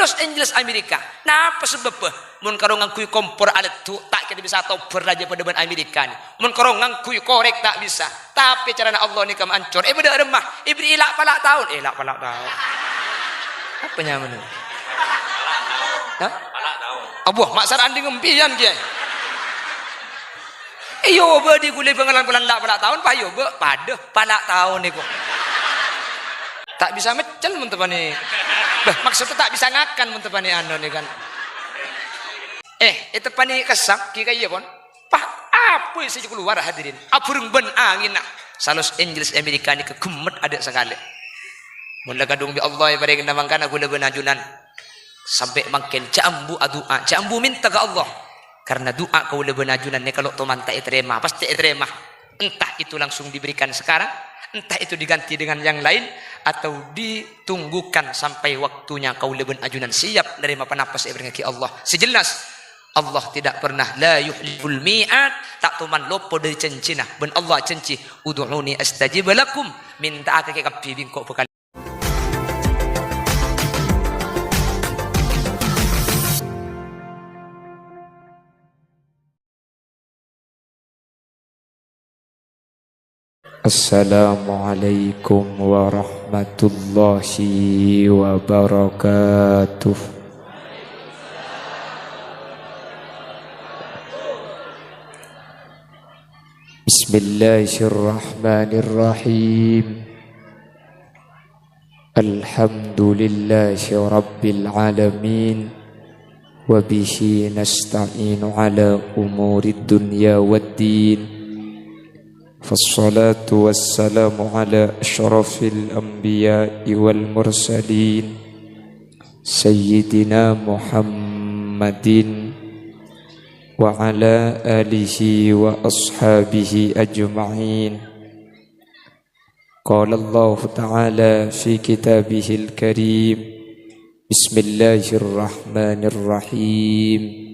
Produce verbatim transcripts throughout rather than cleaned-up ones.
Los Angeles Amerika. Napa sabâbbhâ? Mon karo ngangghuy kompor aleddhu', ta' kèra bisa tobhâr rajâ padâ bân Amerika nè. Mon karo ngangghuy korèk ta' bisa. Tapè carana Allah nèka maancor. È, bâdâ remma. Èbèrri' la'-pala' taon. È, la'-pala' taon. Apa nyamana? Hah? Abbâ, ma' sar andhi' ngempèyan, Kèyaè. Iyâ, bâdhi ghulâ bângalan polana la'-pala' taon, pa iyâ, bâ, padâ pala' taon nèko. Ta' bisa meccel mon teppanè. Bâh, maksudnya ta' bisa ngakan mon teppanè anu nè kan. Eh, è teppanè kessa', ghi' ka'iyâ pon. Pah, apa sè kalowar hadirin? Abhurung bân anginna. Sa Los Angeles Amerika nèka ghemmet adâ' sakalè. Mon la kadhung bi' Allah èparèngana mangkana ghulâ bân ajunan. Sampè' mangkèn jhâ' ambu adu'a, jhâ' ambu mènta ka Allah. Karna du'a kaulâ bân ajunan nèka lo' toman ta' ètarèma, pastè ètarèma. Entah itu langsung diberikan sekarang, entah itu diganti dengan yang lain, atau ditunggukan sampai waktunya kaulâ bân ajunan siap narèma panapa sè èparèngaghi Allah. Sè jelas, Allah tidak pernah, la yukhliful mi'ad, ta' toman lopot dâri janjina. Bân Allah janji, "Ud'uni astajib lakum," mènta'aghi kabbhi bi' engko' bhâkal Assalamualaikum warahmatullahi wabarakatuh. Bismillahirrahmanirrahim. Alhamdulillahi rabbil alamin. Wa bihi nasta'inu ala umurid dunya waddin. Fassalatu wassalamu ala asyrafil anbiya'i wal mursalin, Sayyidina Muhammadin wa ala alihi wa ashabihi ajma'in. Qala Allahu ta'ala fi kitabihil karim, Bismillahirrahmanirrahim.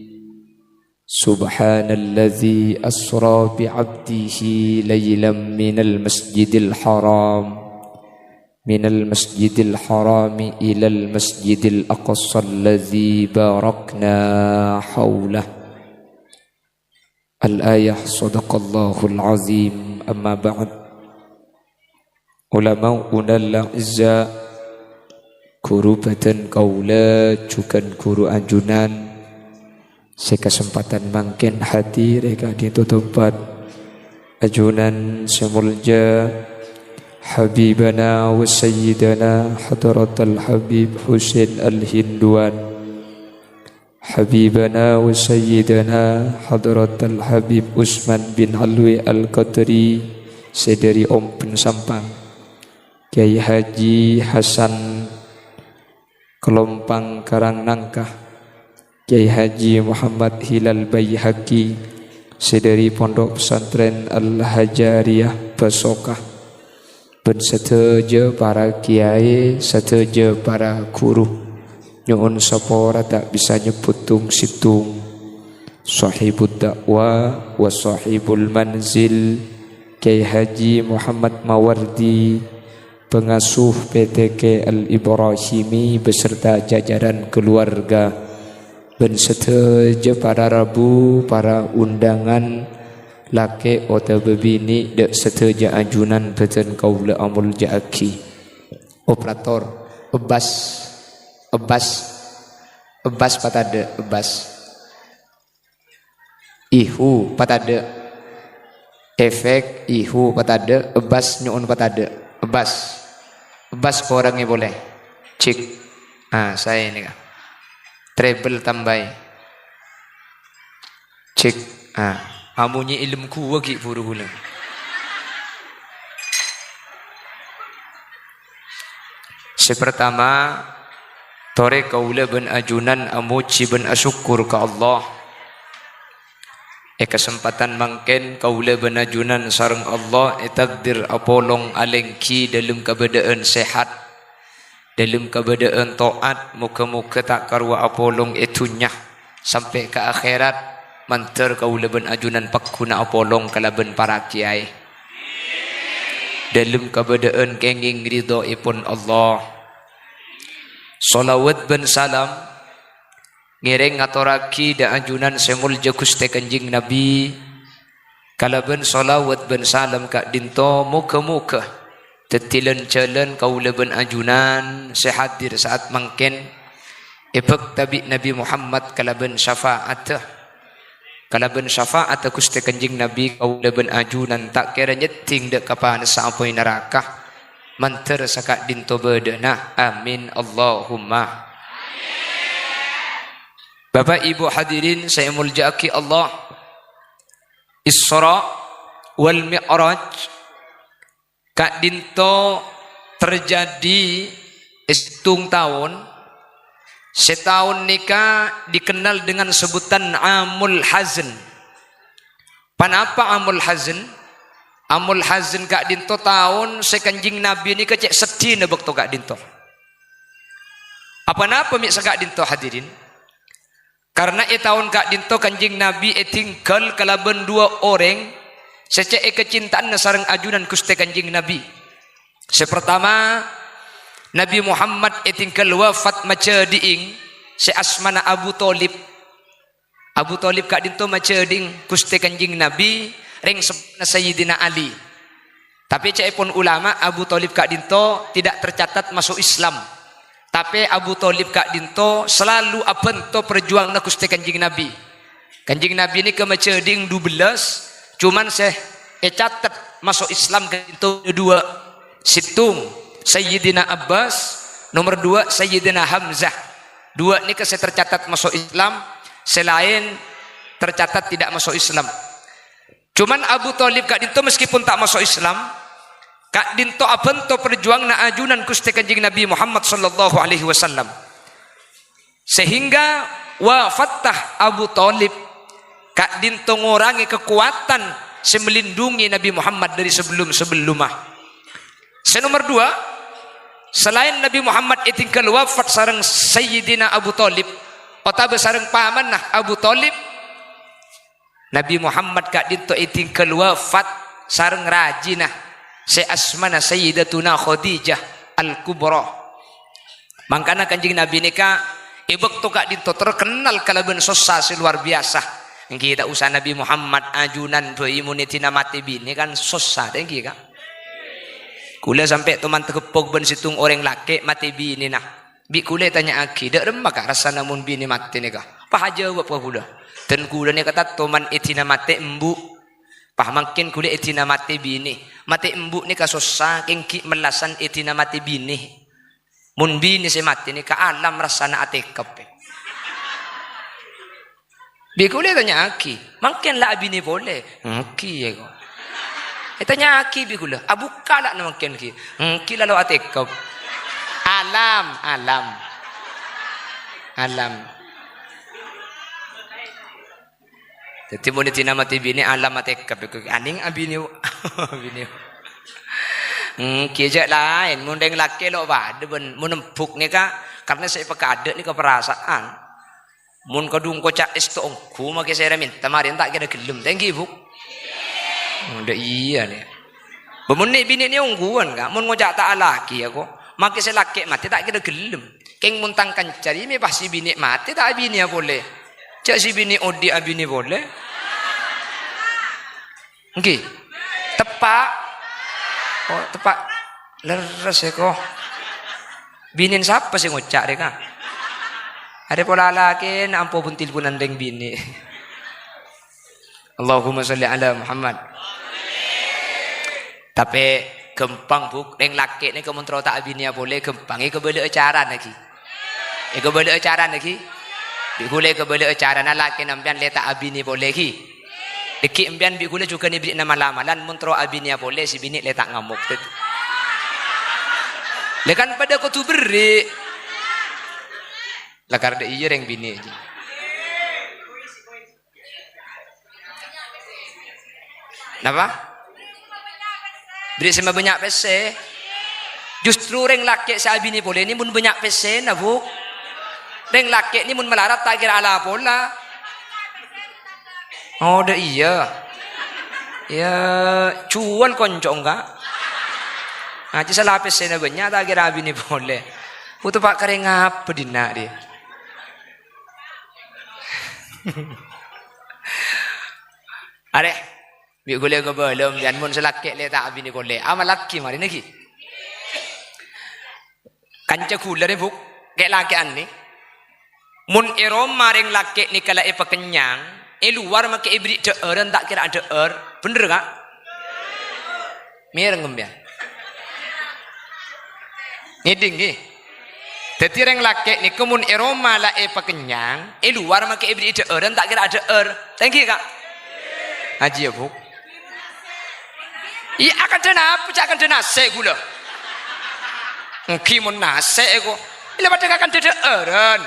Subhanalladzi asra bi'abdihi lailam minal masjidil haram, minal masjidil harami ilal masjidil aqsa alladzi barakna haulah. Al-ayah, sadaqallahul azim. Amma ba'd. Ulama'unal a'izza, ghuru bhâdhân kaulâ jhughân ghuru ajunan sè kasempadhân mangkèn hadir è ka'dinto tempat. Ajunan sè molja, Habibana wa Sayyidana Hadratal Habib Husain Al-Hinduan. Habibana wa Sayyidana Hadratal Habib Usman bin Alwi Al-Qadri sè dâri Omben Sampang, Kyai Haji Hasan Kalompang Karang Nangka, Kyai Haji Muhammad Hilal Baihaqi sè dâri Pondok Pesantren Al-Hajariyah Basoka. Bân sadhâjâ para kèyaè, sadhâjâ para ghuru. Nyo'on sapora ta' bisa nyebbhut tong-sèttong. Shahibud da'wah wa shahibul manzil, Kyai Haji Muhammad Mawardi, pangasuh P T K Al-Ibrahimi beserta jajaran keluarga. Bân sadhâjâ para rabu, para undangan, lakè' otabâ binè', dâ' sadhâjâ ajunan bhâdhân kaulâ amolja'aghi. Operator, ebbas, ebbas, ebbas patadâ', ebbas. Ihu patadâ'. Efek, ihu patadâ', ebbas nyo'on patadâ', ebbas. Ebbas korangè polè. Cek. Ah, saè nèka. Treble tambâi. Cek. Ah, amonyè è lem ghuwâ ghi' bhuru ghulâ. Sè partama, torè kaulâ bân ajunan amojhi bân asokkor ka Allah. È kasempadhân mangkèn kaulâ bân ajunan sareng Allah ètakdir apolong alèngghi dâlem kabâdâ'ân sehat, dâlem kabâdâ'ân to'at, moghâ-moghâ ta' karowa apolong è dhunnya, sampè' ka akhèrat, mandhâr kaulâ bân ajunan pagghuna apolong kalabân para kèyaè. Dâlem kabâdâ'ân kèngèng ridhoèpon Allah. Shalawat bân salam ngèrèng ngatorraghi dâ' ajunan sè molja Ghustè Kanjeng Nabi, kalabân shalawat bân salam ka'dinto moghâ-moghâ dhâddhi lan-jhâlân kaulâ bân ajunan sè hadir sa'at mangkèn èbhâkta bi' Nabi Muhammad kalabân syafa'atta, kalabân syafa'atta Ghustè Kanjeng Nabi kaulâ bân ajunan ta' kèra nyèddhing dâ' ka panassa apoy naraka, mandhâr saka'dinto bâdâna. Amin, Allahumma. Bapa', Ibu, hadirin sè èmoljâ'aghi Allah, Isra wal Mi'raj ka'dinto terjadi è sèttong taon. Sè taon nèka dikenal dengan sebutan Amul Hazn. Ponapa Amul Hazn? Amul Hazn ka'dinto taon sè Kanjeng Nabi nèka cè' seddhina bâkto ka'dinto. Aponapa mè' saka'dinto, hadirin? Karna è taon ka'dinto Kanjeng Nabi ètinggal kalabân duwâ' orèng sè cè' èkacinta'ana sareng ajunan Ghustè Kanjeng Nabi. Sè partama, Nabi Muhammad ètinggal wafat majhâdhi'ing sè asmana Abu Thalib. Abu Thalib ka'dinto majhâdhi'ing Ghustè Kanjeng Nabi, rèng seppona Sayyidina Ali. Tapè ca'èpon ulama, Abu Thalib ka'dinto tidak tercatat masuk Islam. Tapè Abu Thalib ka'dinto selalu abhânto parjuwanganna Ghustè Kanjeng Nabi. Kanjeng Nabi nèka majhâdhi'ing dubellâs, cuman sè ècatet masuk Islam ka'dinto duwâ'. Sèttong, Sayyidina Abbas, nomor duwâ', Sayyidina Hamzah. Duwâ' nèka sè tercatat masuk Islam, sè laèn tercatat tidak masuk Islam. Cuman Abu Thalib ka'dinto meskipun ta' maso' Islam, ka'dinto abhânto parjuwanganna ajunan Ghustè Kanjeng Nabi Muhammad sallallahu alaihi wasallam. Sehingga wafatta Abu Thalib ka'dinto ngorangè kakowadhân sè melindungi Nabi Muhammad dâri sabellum-sabellumma. Sè nomer duwâ', salaèn Nabi Muhammad ètinggal wafat sareng Sayyidina Abu Thalib, otabâ sareng pamanna Abu Thalib, Nabi Muhammad ka'dinto ètinggal wafat sareng rajina sè asmana Sayyidatuna Khadijah Al-Kubra. Mangkana Kanjeng Nabi nèka è bâkto ka'dinto terkenal kalabân sossa sè luar biasa. Èngghi ta' osa Nabi Muhammad, ajunan bhâi mon èdina matè binè kan sossa, ta' èngghi, Ka'? Kulâ sampè' toman tageppok bân sèttong orèng lakè' matè binèna. Bi' kulâ ètanya'aghi, "Dâ' remma, Ka', rassana mon binè matè nèka?" Pas ajâwâb ka kulâ, "Dân kulâ nèka tatto man èdina matè embu'. Pas mangkèn kulâ èdina matè binè. Matè embu' nèka sossa, kèng ghi' mellasan èdina matè binè. Mon binè sè matè nèka alam rassana atèkep." Bi' kulâ ètanya'aghi, "Mangkèn la abinè polè?" "Èngghi, yâ, ko'." Ètanya'aghi bi' kulâ, "Abukka' la na mangkèn ghi?" "Èngghi, la lo' atèkep." Alam, alam. Alam. Dhâddhi, mon èdina matè binè alam atèkep, èngghi, anèng abinè, abinè. Èngghi, jhâ' laèn, mon rèng lakè' lo' padâ bân, mon embu' nèka, karna sè èpakaadâ' nèka parasaan. Mon kadhung koca' èsto ongghu, makè sèra mènta marèna ta' kèra ghellem, ta' èngghi, Bu'? Dâ' iyâ, nè. Bâ, mon nè' binè nè ongghuwân, Ka', mon ngoca' ta' alakè, yâ, ko'. Makè sè lakè' matè ta' kèra ghellem. Kèng mon tang kanca rèya mè' pas sè binè matè ta' abinèya polè. Jhâ' sè binè odi' abinè polè. Èngghi. Teppa'. Oh, teppa'. Lerres, yâ, ko'. Binèna sapa sè ngoca' rè, Ka'? Arè pola lakèna ampo bun-tilbunan rèng binè. Allahumma sholli ala Muhammad. Tapè ghâmpang, Bu'. Rèng lakè' nèka mon terro ta' abinèya polè, ghâmpang. Èkabâlâ'â carana, ghi. Èkabâlâ'â carana, ghi. Bi' kulâ èkabâlâ'â carana lakèna sampèyan lè ta' abinè polè, ghi. Dhâggi' sampèyan bi' kulâ jhughân èberri'na mal-amalan, mon terro abinèya polè, sè binè lè ta' ngamok. Lè kan padâ kodhu berri'. La kardhâ iyâ rèng binè, ghi. Napa? Berri' sè mabânnya' pèssè. Justru rèng lakè' sè abinè polè nè mon bânnya' pèssèna, Bu'. Rèng lakè' nè mon malarat ta' kèra ala-pola. Oh, dâ' iyâ. Yâ, juwâl konco, èngghi. Ajâ sala pèssèna bânnya' ta' kèra abinè polè. Otobâ karè ngapa dinna' rè? Arè, bi' ghulâ ngabâlâ, sampèyan mon sè lakè' lè ta' abinè polè. Amallaghi marèna ghi. Kanca ghulâ rè, Bu', kè'-lakè'an nè. Mon è roma rèng lakè' nèka la èpakennyang, è lowar makè èberri' dhâ'ârân ta' kèra adhâ'âr. Bhender, Ka'? Mèreng sampèyan. Ngèdhing, ghi? Dhâddhi rèng lakè' nèko mon è roma la èpakennyang, è lowar makè èberri' dhâ'ârân ta' kèra adhâ'âr. Ta' ènggi, Ka'? Ngajhi, yâ, Bu'. Iyâ, akantha napa, ca'na akantha nasè' ghulâ. Ènggi mon nasè' èko. Ella padâ ka akantha dhâ'ârân.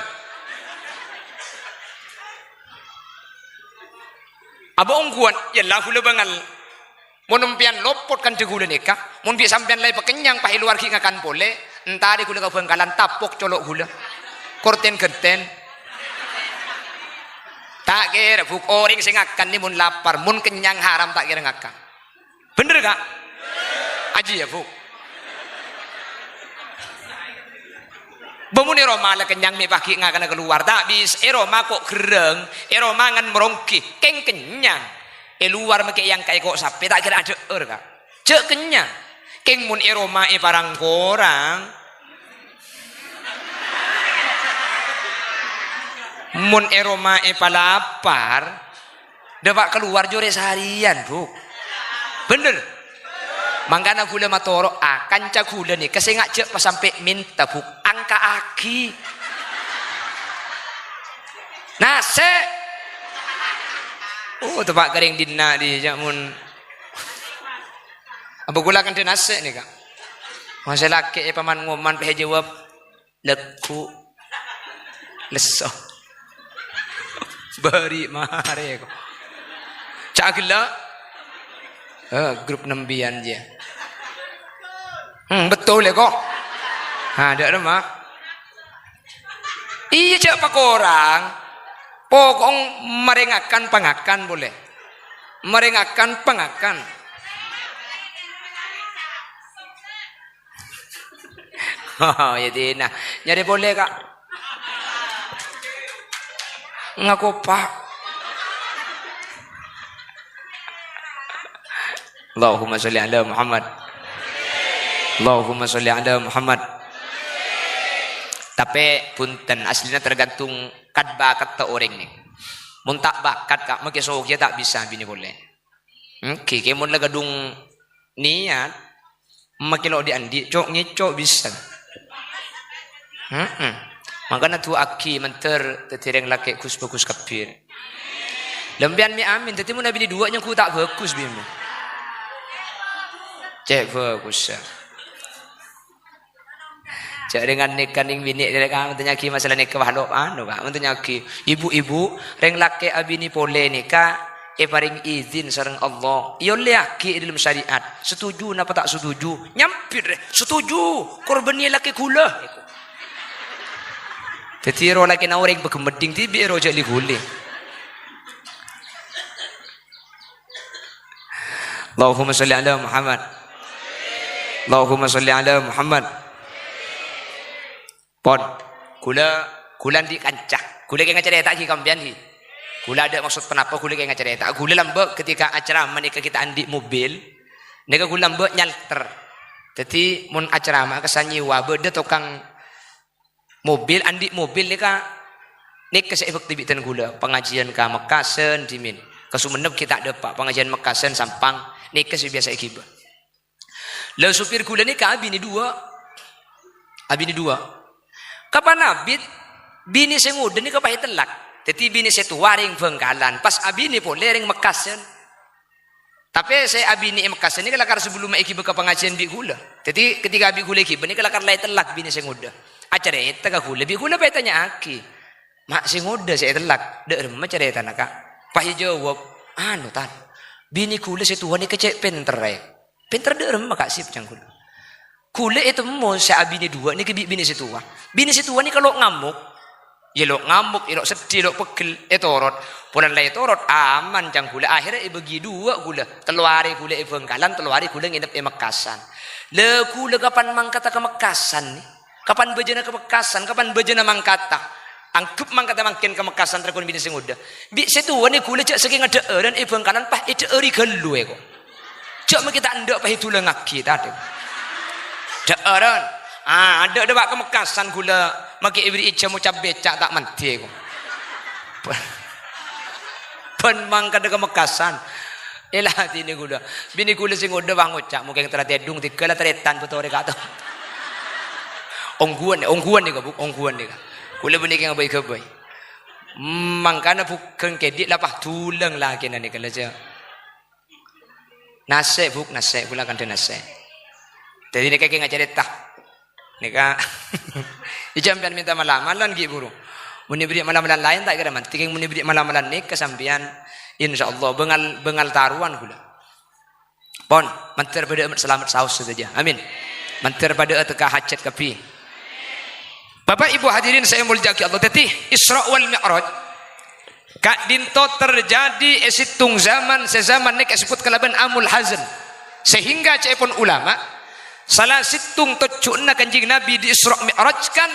Abâ' ongghuwân, yâ la ghulâ bângal. Mon sampèyan lopot kantha ghulâ nèka, mon bi' sampèyan la èpakennyang pas è lowar ghi' ngakan polè, entarè ghulâ ka Bhângkalan, tapok colo' ghulâ. Kortèn-gentèn. Ta' kèra, Bu', orèng sè ngakan nè mon lapar, mon kennyang haram ta' kèra ngakan. Bhender, Ka'? Ajiyâ, Bu'. Bâ mon è roma la kennyang mè' paghi' ngakana kalowar, ta' bisa. È roma ko' gherrâng, è roma ngan maronggi, kèng kennyang. È lowar makè èangka'è ko' sapè, ta' kèra adhâ'âr, Ka'. Jhâ' kennyang. Kèng mon è roma èparang-korang, mon è roma èpalapar, dâpa' kalowar jhâ' rè sahariyan, Bu'. Bhender? Mangkana ghulâ matoro'a, kanca ghulâ nèka sè ngajhâk pas sampè' mènta, Bu', angka'aghi. Nasè'. Oh, teppa' karèng dinna' dhi, jhâ' mon. Apa ghulâ kandhâ nasè' nèka? Mon sè lakè' èpaman-ngoman pèhè jâwâb. Lagghu'. Lesso. Bâri' marè ko'. Ca' ghellâ'. Eh, grup nembiyân jiyâ. Hmm, betul ya, ko'. Ha, dâ' remma. Iyâ, jhâ' pakorang. Pokok marè ngakan pangakan polè. Marè ngakan pangakan. Oh, ya dina. Nyarè polè, Ka'. Ngako, Pak. Allahumma sholli ala Muhammad. Allahumma sholli ala Muhammad. Tapè, bhunten, asllina tergantung kad-bakadda orèng nè. Mon ta' bakat, Ka', makè soghi ta' bisa abinè polè. Ènggi, kèmon la kadhung niyat, makè lo' dhi'-andhi', co'-ngèco' bisa. Heeh. Mangkana du'aaghi mandhâr dhâddhi rèng lakè' ghus-bhâghus kabbhi. Lempèyan mè' amin, dhâddhi mon abinè duwâ' nyangghu ta' bhâghus, bi' mè'. Cè' bhâghus, ya. Jhâ' rèng nèka nèng binè' rèka, mon tanya'aghi masalah nèka, wah, lo', anu, Ka', mon tanya'aghi. Ibu-ibu, rèng lakè' abinè polè nèka èparèng idin sareng Allah. Èollèyaghi è dhâlem syariat. Setuju napa ta' setuju? Nyambit, rè. Setuju. Korbhânnè lakè' ghulâ. Dhâddhi ro lakèna orèng paghemeddhing dhibi' ro jhâ' li-ghuli. Allahumma sholli ala Muhammad. Allahumma sholli ala Muhammad. Pon, ghulâ, ghulâ andi' kanca. Ghulâ kèng acarèta'aghi ka sampèyan, ghi. Ghulâ adâ' maksod ponapa ghulâ kèng acarèta. Ghulâ lambâ' ketika acarama nèka ghi' ta' andi' mobil. Nèka ghulâ lambâ' nyalter. Dhâddhi, mon acarama kassa nyèwa bâdâ tokang mobil, andi' mobil nèka, nèka sè èbhâkti bi' dân ghulâ. Pangajiân ka Mekkasân dhimèn. Ka Songennep ghi' ta' dâpa', pangajiân Mekkasân Sampang, nèka sè biyasa èghibâ. La, sopir ghulâ nèka abinè duwâ'. Abinè duwâ'. Kapan abit, binè sè ngodâ nèka pas ètellak. Dhâddhi binè sè towa rèng Bhângkalan, pas abinè polè rèng Mekkasân. Tapè sè abinè è Mekkasân nèka lakar sabellunna èghibâ ka pangajiân bi' ghulâ. Dhâddhi ketika bi' ghulâ èghibâ nèka lakar la ètellak binè sè ngodâ. Acarèta ka ghulâ, bi' ghulâ pas ètanya'aghi. Ma' sè ngodâ sè ètellak, dâ' remma carètana, Ka'? Pas èjâwâb, anu, Tan, binè ghulâ sè towa nèka cè' pènterra. Pènter dâ' remma, Ka', sip, ca'na ghulâ. Ghulâ ètemmo sè abinè duwâ' nèka bi' binè sè towa. Binè sè towa nèka lo' ngamok. Yâ lo' ngamok, yâ lo' seddhi, lo' peggel, ètorot. Polana la ètorot, aman, ca'na ghulâ. Akhèrra èbâgi duwâ' ghulâ. Tello arè ghulâ è Bhângkalan, tello arè ghulâ ngènep è Mekkasân. La ghulâ kapan mangkaddhâ ka Mekkasân, nè? Kapan bâjâna ka Mekkasân, kapan bâjâna mangkata. Angghep mangkata mangkèn ka Mekkasân, tarètan binè sè ngodâ. Bi' sè towa nè ghulâ jhâ' sakènga dhâ'ârân è Bhângkalan, pas èdhâ'âri ghâllu, èko. Jhâ' makè ta' endâ' pas èdulângaghi, ta' adâ'. Dhâ'ârân. Ah, adâ'-, adâ' bâ' ka Mekkasân ghulâ, makè èberri'i jhâmo cabbè ca' ta' mandhi, èko. Bân mangkata ka Mekkasân. Èladhinè ghulâ. Binè ghulâ sè ngodâ pas ngoca', "Mokèng tara tèdung, tèghâl la tarètan bâtorè ka'to." Ongghuwân, ongghuwân nèka, Bu, ongghuwân nèka. Ghulâ bânnè kèng abâi-ghâbây. Mangkana bhugghâng kèdhi' la pas dulâng lakèna nèka la jhâ'. Nasè', Bu, nasè', ghulâ kandhâ nasè'. Dhâddhi nèka kèng acarèta. Nèka, ijâ sampèyan mènta mal-amalan ghi' buru. Mon èberri' mal-amalan laèn ta' kèra mandhi, kèng mon èberri' mal-amalan nèka sampèyan, insyaallah bângal, bângal tarowan ghulâ. Pon, mandhâr padâ'â salamet saos sadhâjâ. Amin. Mandhâr padâ'â tekka hajhât kabbhi. Bapak Ibu hadirin sè èmoljâ'aghi Allah, dhâddhi Isra wal Mi'raj ka'dinto terjadi è sèttong zaman, sè zaman nèka èsebbhut kalabân Amul Hazn. Sehingga ca'èpon ulama, sala sèttong tojjhuna Kanjeng Nabi di Isra Mi'rajkan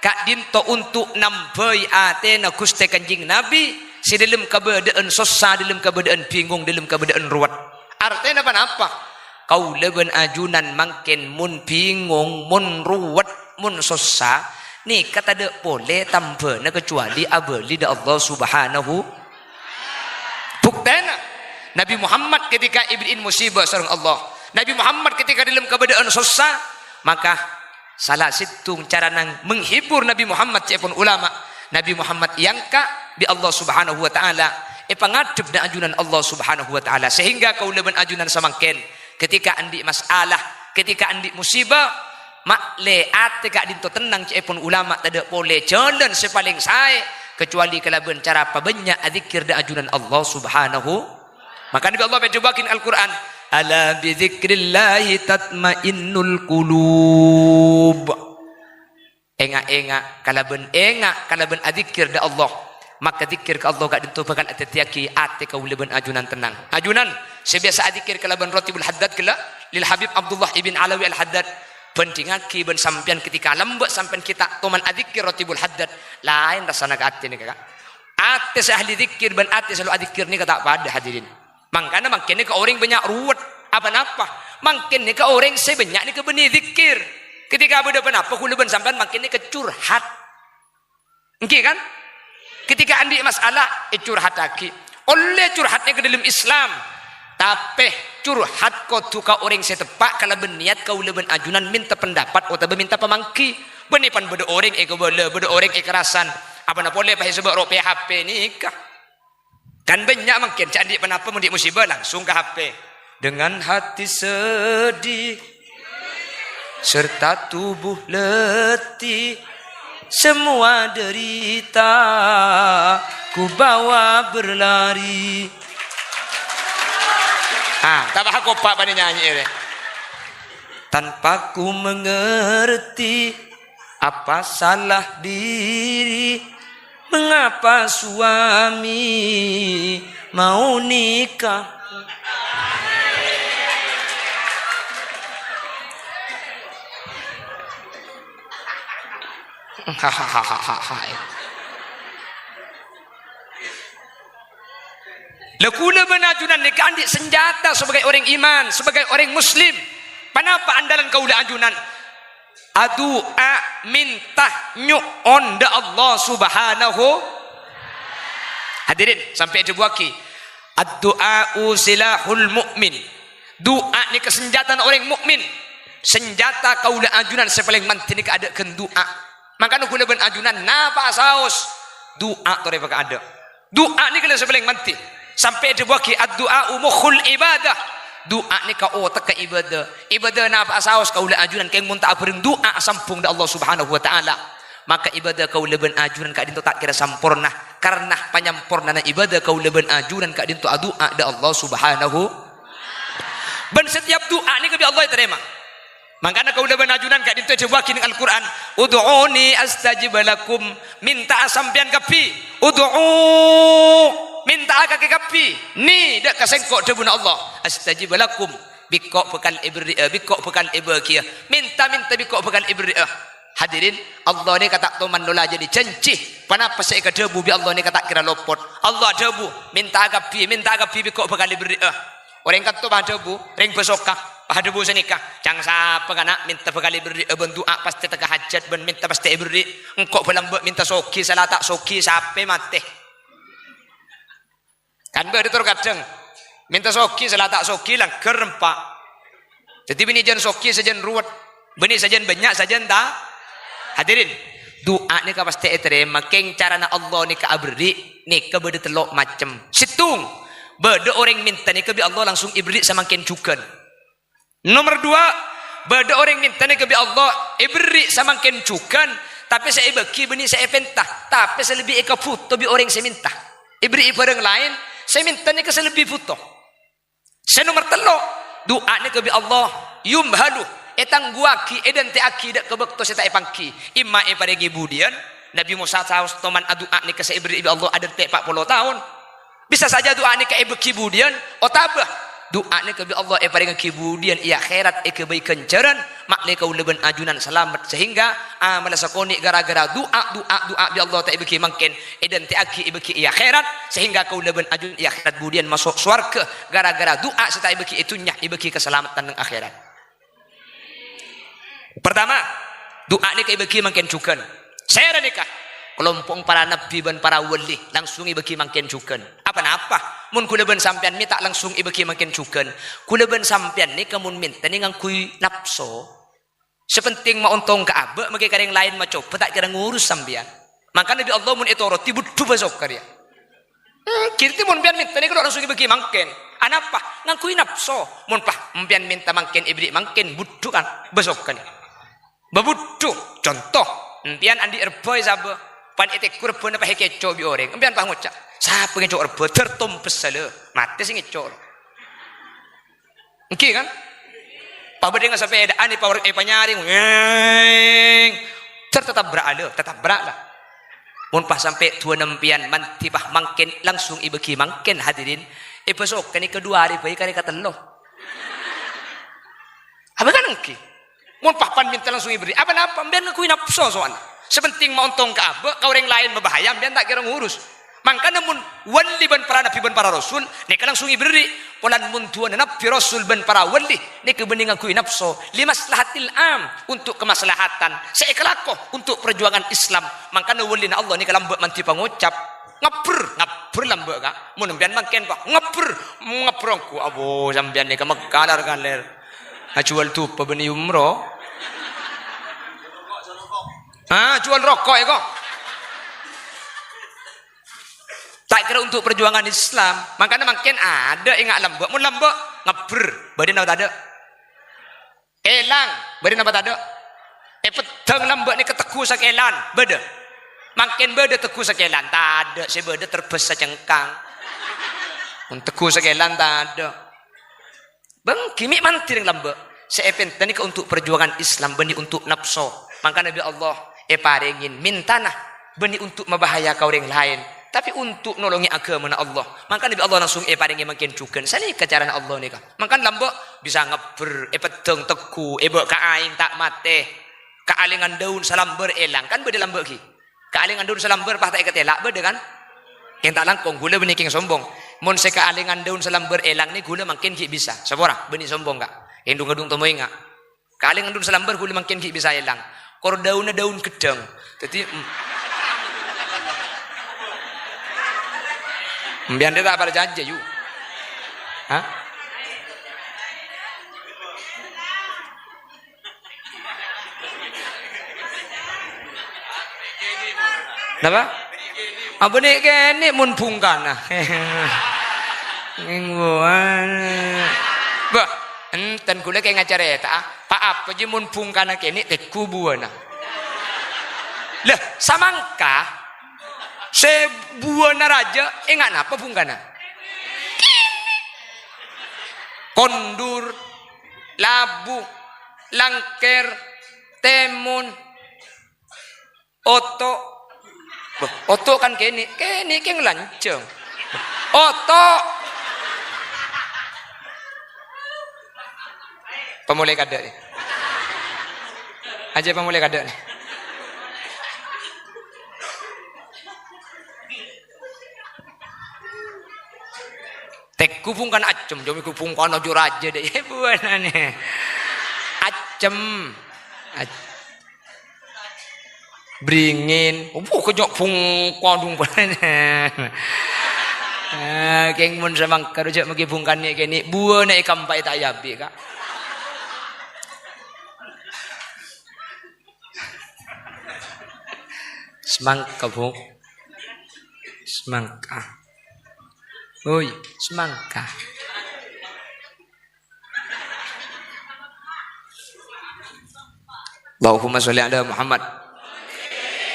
ka'dinto onto' nambâi atèna Ghustè Kanjeng Nabi sè dâlem kabâdâ'ân sossa, dâlem kabâdâ'ân bingong, dâlem kabâdâ'ân ruwet. Artèna ponapa? Kaulâ bân ajunan mangkèn mon bingong, mon ruwet, mon sossa, nèka tadâ' polè tambâna kacuali abâli dâ' Allah Subhanahu. Buktèna, Nabi Muhammad ketika èberri'i musibah sareng Allah, Nabi Muhammad ketika dâlem kabâdâ'ân sossa, maka sala sèttong carana menghibur Nabi Muhammad, ca'èpon ulama, Nabi Muhammad èangka' bi' Allah Subhanahu wa Ta'ala, èpangadhep dâ' ajunan Allah Subhanahu wa Ta'ala, sehingga kaulâ bân ajunan samangkèn ketika andi' masalah, ketika andi' musibah, ma'lè atè ka'dinto tennang, ca'èpon ulama, tadâ' polè jhâlân sè palèng saè kacuali kalabân cara pabânnya' adzikkèr dâ' ajunan Allah Subhanahu. Maka Nabi Allah èdhâbuwâghi neng Al-Qur'an, "Ala bidzikrillahi tatmainnul qulub." Ènga'-ènga', kalabân ènga', kalabân adzikkèr dâ' Allah, maka dzikkèr ka Allah ka'dinto bhâkal adhâddhiyâghi atè kaulâ bân ajunan tennang. Ajunan sè biyasa adzikkèr kalabân Ratibul Haddad ghellâ', lil Habib Abdullah ibn Alawi Al-Haddad, bhândhingaghi bân sampèyan ketika lambâ' sampèyan ghi' ta' toman adzikkèr Ratibul Haddad, laèn rassana ka atè nèka, Ka'. Atè sè ahli dzikkèr bân atè sè lo' adzikkèr nèka ta' padâ, hadirin. Mangkana mangkèn nèka orèng bânnya' ruwet, apa-napa. Mangkèn nèka orèng sè bânnya' nèka bânnè dzikkèr. Ketika bâdâ ponapa, kaulâ bân sampèyan mangkèn nèka curhat. Èngghi, kan? Ketika andi' masalah, ècurhataghi. Ollè curhat nèka dâlem Islam. Tapè curhat kodhu ka orèng sè teppa' kalabân niyat kaulâ bân ajunan mènta pendapat otabâ mènta pamangghi. Bânnè pan bâdâ orèng èkabâlâ, bâdâ orèng èkarasan. Apana polè pas èsabâ' ro' P H P nèka. Kan bânnya' mangkèn, jhâ' andi' ponapa mon andi' musibah langsung ka H P. Dengan hati sedih serta tubuh letih, semua derita ku bawa berlari. Ah, tambah kompak bânnè nyanyi rè. Tanpa ku mengerti apa salah diri? Mengapa suami mau nikah? Lha, kaulâ bân ajunan nèka andi' sanjhâta sebagai orèng iman, sebagai orèng muslim. Ponapa andhâlân kaulâ ajunan? Adu'a, mènta nyo'on dâ' Allah Subhanahu. Hadirin, sampè' èdhâbuwâghi, "Ad-du'a'u silahul mu'min." Du'a nèka sanjhâtana orèng mukmin. Sanjhâta kaulâ ajunan sè palèng mandhi nèka adâ' ghân du'a. Mangkana kaulâ bân ajunan napa'a saos, du'a torè pakaadâ'. Du'a nèka la sè palèng mandhi. Sampè' èdhâbuwâghi, "Ad-du'a'u mukhul ibadah." Du'a nèka otegghâ ibadah. Ibadah napa'a saos kaulâ ajunan kèng mon ta' abhâreng du'a asambhung dâ' Allah Subhanahu wa Ta'ala. Maka ibadah kaulâ bân ajunan ka'dinto ta' kèra samporna. Karna panyampornana ibadah kaulâ bân ajunan ka'dinto adu'a dâ' Allah Subhanahu. Bân setiap du'a nèka bi' Allah ètarèma. Mangkana kaulâ bân ajunan ka'dinto èdhâbuwâghi neng Al-Qur'an, "Ud'uni astajib lakum." Mènta'a sampèyan kabbhi. Ud'u, mènta'a kakè kabbhi. Ni, dâ' ka sèngko', dhâbuna Allah. "Astajib lakum." Bi' engko' bhâkal èberri'â, bi' engko' bhâkal èbâghiyâ. Mènta, mènta, bi' engko' bhâkal èberri'â. Hadirin, Allah nèka ta' toman nola jhâni jhânjhi. Ponapa sè èkadhâbu bi' Allah nèka ta' kèra lopot. Allah adhâbu, "Mènta'a kabbhi, mènta'a kabbhi bi' engko' bhâkal èberri'a." Orèng ka'dinto padhâbu, rèng bâsoka, padhâbu sanèka, "Ca'na sapa kana' mènta bhâkal èberri'a bân du'a pastè tekka hajhât bân mènta pastè èberri'. Engko' bâlâmbâ' mènta soghi, sala ta' soghi, sapè matè." Kan bâdâ tor kadhâng. Mènta soghi, sala ta' soghi, langghâr empa'. Dhâddhi bânnè jhân soghi sajân ruwet. Bânnè sajân bânnya', sajân ta-, hadirin. Du'a nèka pastè ètarèma. Kèng carana Allah nèka aberri', nèka bâdâ tello' macem. Sèttong, bâdâ orèng mènta nèka bi' Allah langsung èberri' samangkèn jhughân. Nomer duwâ', bâdâ orèng mènta nèka bi' Allah èberri' samangkèn jhughân, tapè sè èbâghi bânnè sè èpènta, tapè sè lebbi èkabhuto bi' orèng sè mènta. Èberri'i bhârâng laèn, sè mènta nèka sè lebbi bhuto. Sè nomer tello', du'a nèka bi' Allah yumhalu, ètangghuwaghi, èdântè'aghi dâ' ka bâkto sè ta' èpangghi. Imma èparèngè budiyân, Nabbhi Mosa saos toman adu'a nèka sè èberri' bi' Allah adântè' pa' polo taon. Bisa saja du'a nèka èbâghi budiyân, otabâ du'a nèka bi' Allah èparèngaghi budiyân è akhèrat èghâbây ghânjhârân, ma'lè kaulâ bân ajunan salamet, sehingga amalla sakonè' ghârâ-ghârâ du'a, du'a, du'a bi' Allah ta' èbâghi mangkèn, èdântè'aghi èbâghi è akhèrat, sehingga kaulâ bân ajunan è akhèrat budiyân maso' sowarghâ ghârâ-ghârâ du'a sè ta' èbâghi è dhunnya, èbâghi kasalameddhân neng akhèrat. Pertama, du'a nèka èbâghi mangkèn jhughân. Sèra nèka? Kalompo'na para nabbhi bân para wali langsung èbâghi mangkèn jhughân. Apa-napa? Mon kaulâ bân sampèyan mè' ta' langsung èbâghi mangkèn jhughân, kaulâ bân sampèyan nèka mon mènta nè ngangghuy napso. Sè pentèng ma' ontong ka abâ', makè ka rèng laèn macobâ ta' kèra ngurus sampèyan. Mangkana bi' Allah mon ètorodhi, budhu bâsoka rèya. Hmm, ghi' mon empèyan mènta nèka lo' langsung èbâghi mangkèn. Anapa? Ngangghuy napso. Mon pas empèyan mènta mangkèn èberri' mangkèn, budhu kan? Bâsoka nè. Bâbudhu. Conto, empèyan andi' rebbhâ èsabâ. Pan ètegghu' rebbhâna pas èkèco' bi' orèng. Empèyan pas ngoca', "Sapa ngèco' rebbhâ? Dâr tompes sala." Matè sè ngèco'. Èngghi, kan? Pabâdhângnga sapèdaan èpa-, èpanyarèng, ngèng. Ter tatabrak alè, tatabrak la. Mon pas sampè' duwâna empèyan mandhi pas mangkèn, langsung èbâghi mangkèn, hadirin. Èbâsoka nèka duwâ arè bhâi karè katello. Apa kan èngghi? Mon pas pan mènta langsung èberri'. Apa-napa, empèyan ngangghuy napso soalna. Sè pentèng ma' ontong ka abâ', ka orèng laèn mabahaya, empèyan ta' kèra ngurus. Mangkana mon wali bân para nabbhi bân para rasul, nèka langsung èberri'. Polana mon duwâna nabbhi, rasul bân para wali, nèka bânnè ngangghuy napso, li maslahatil am, untuk kemaslahatan, sè èkalako untuk perjuangan Islam. Mangkana walina Allah nèka lambâ' mandhi pangocap, ngabbher, ngabbher lambâ', Ka'. Mon empèyan mangkèn, Pak, ngabbher, ngabbher ongghu, abo, sampèyan nèka makalar-kaler. Ajhuwâl dupa bânnè umroh. Ah, jhuwâl roko' èko. Ta' kèra untuk perjuangan Islam. Mangkana mangkèn adâ' enga' lambâ'. Mon lambâ', ngabbher. Bâdâ napa tadâ'? Èlang. Bâdâ napa tadâ'? Èpeddhâng lambâ' nèka tegghu sakèlan. Bâdâ. Mangkèn bâdâ tegghu sakèlan. Tadâ', sè bâdâ terbâs sacengkang. Mon tegghu sakèlan tadâ'. Bânggi mè' mandhi rèng lambâ'. Sè èpènta nèka untuk perjuangan Islam, bânnè untuk napso. Mangkana bi' Allah èparèngè mèntana, bânnè untuk mabahaya ka orèng laèn, tapè untuk nolongè aghâmana Allah. Mangkana bi' Allah langsung èparèngè mangkèn jhughân. Sanèka carana Allah nèka. Mangkana lambâ' bisa ngabbher, èpeddhâng tegghu, èbâ' ka aèng ta' matè. Kaalèngan daun salambâr èlang, kan bâdâ lambâ' ghi. Kaalèngan daun salambâr pas ta' èkatèla', bâdâ kan? Kèng ta' langkong, ghulâ bânnè kèng sombong. Mon sè kaalèngan daun salambâr èlang nè ghulâ mangkèn ghi' bisa. Sapora, bânnè sombong, Ka'. Kèng dhung-kadhung tomoènga. Kaalèngan daun salambâr ghulâ mangkèn ghi' bisa èlang. Kor daunna daun ghâddhâng. Dhâddhi, em-, empèyan rè ta' parcajâ, yu. Hah? Napa? Abâ' nè' kènè' mon bhungkana. Ngèng buwâna. Bâh, enten ghulâ kèng acarèta'a. Pa-apa jiyâ mon bhungkana kènè' tegghu buwâna. Lah, samangka sè buwâna rajâ, enga' napa bhungkana? Kondur, labu, langkèr, tèmon, oto'. Bâh, oto' kan kènè', kènè' kèng lanjhâng. Oto'. Pamolè kadâ' nè. Ajâ pamolè kadâ' nè. Tèngghu bhungkana accem, jhâ' mèngghu bhungkana jhâ' rajâ dâ'. È, buwâna nè. Accem. Ac-, bringin. Opo kènyo' bhungkana dung panèka. Ah, kèng mon samangkèn jhâ' mèngghi bhungkana kènè', buwâna èkampaè ta' èabi', Ka'. Semangka, Bu. Semangka. Oi, semangka. Allahumma sholli ala Muhammad.